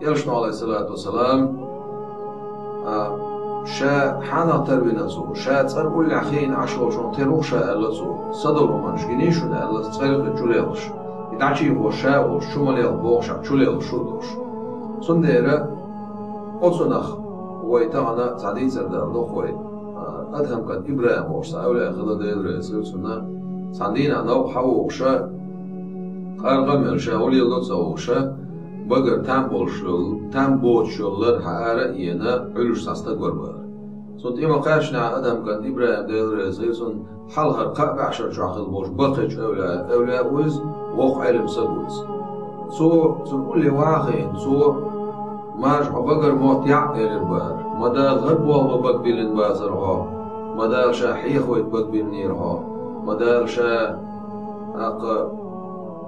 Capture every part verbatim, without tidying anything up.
Элчано, Ӏалайхиссалату вассалам, а, ша хьанах тарвина цо, ша цӀера уллехь хиъна Ӏаш волчунах тера ву-кх ша аьлла цо, са долу хӀуманаш гиний шуна аьлла, цӀера чулелхаш. И дӀачийхош ша а волуш, чу ма лелха бохуш, чулелхаш шу а долуш. Цундела оцунах вай тахана цхьа дийцар дала доху вай, а, Адхьам кӀант ИбрахӀим волуш цхьа эвлаяъ хилла, Дела реза хила цунна, цхьана дийнахь новкъа хьан вогӀуша, къаркъа а мелла, ша хӀун леладо ца хууша, багара там болуш йолу, там боцуш йолу лар хьан ара а йена, Ӏуьллуш цхьа стаг вара бара. Цунна тӀе ма-кхаьччинехь Адхьам кӀант ИбрахӀим, Дела реза хила цунна, хьалхара кхаа бӀешар чохь хилла болуш баккхийчу эвлаяъ, эвлаяъ ву иза, воккха Ӏелам стаг ву иза. Цо, цунна улле ваха хиъна, цо: «Маржа, хьо багара мотт яӀ», — элира бара. «Ма Дала хӀара болх бан бага биллина бацара хьо, ма Дала ша хьехавайта бага биллинера хьо, ма Дала ша, тӀаккха,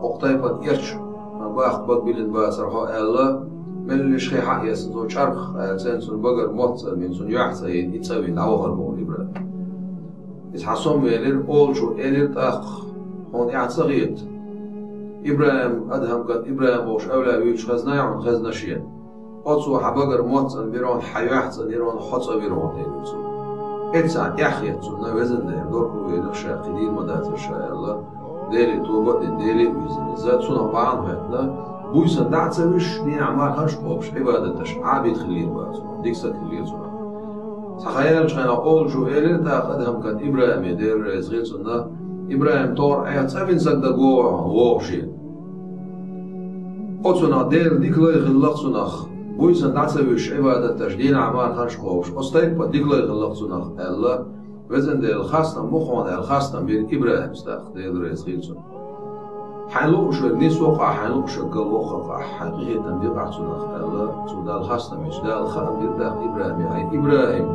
хӀокху тайпана эрча баха бага биллина бацара хьо», — аьлла, меллаша хи хьаэцна, цо чӀарх аьлла, цӀена цунна багара мотт цӀанбина, цунна юьхь цӀанйина, и цӀа вина дӀавахара боху ИбрахӀим. Иза хьан сом велира, олучо элира тӀаккха: «Хьуна эхь ца хета? ИбрахӀим, Адхьам кӀант ИбрахӀим волуш эвлаяъ вуьйцуш хезна хьуна, хезна шена. Оцо хьан багара мотт цӀанбира хьуна, хьан юьхь цӀанйира хьуна, хьо цӀа вира хьуна», — элира цо. Эццахь эхь хета цунна, везан Дела, дорхо велира ша, кхин дийр ма дацара ша аьлла, Деле тоба а дина, Деле а вирзина иза, цунах бахьана хӀоьттина, буьйсанна дӀа а ца вуьсуш, дийнахь марханаш а кхобуш, Ӏибадаташ, Ӏабид хиллера бара цунах, дика стаг хиллера цунах. Цхьа хан яьллачу хенахь олучо элира тӀаккха Адхьам кӀант ИбрахӀиме, Дела реза хила цунна: «ИбрахӀим, тохара айхьа цӀа вина стаг дагавогӀу хьуна, вогӀу шена. Оцунах Дела дика лай хилла-кх цунах, буьйсанна дӀа ца вуьсуш, Ӏибадаташ, дийнахь марханаш а кхобуш, оцу тайпана дика лай хилла-кх цунах», — аьлла, везан Дела, хастам бу хьуна аьлла, хастам бира ИбрахӀима тӀаккха, Дела реза хила цунна. «Хьайн луъушверг нисвоккхахь, хьайн луъушверг галвоккхакхахь, хьайн къинхетам бекъахь цунах», — аьлла, цо Далла хастам бича, Дала хаам бира тӀаккха ИбрахӀиме: «Хьайн ИбрахӀим,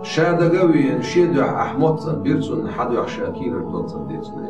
ша дага а веана, шен дуьхьа ахь мотт цӀанбира цунна, хьан дуьхьа ша кийрара дог цӀандира цунна».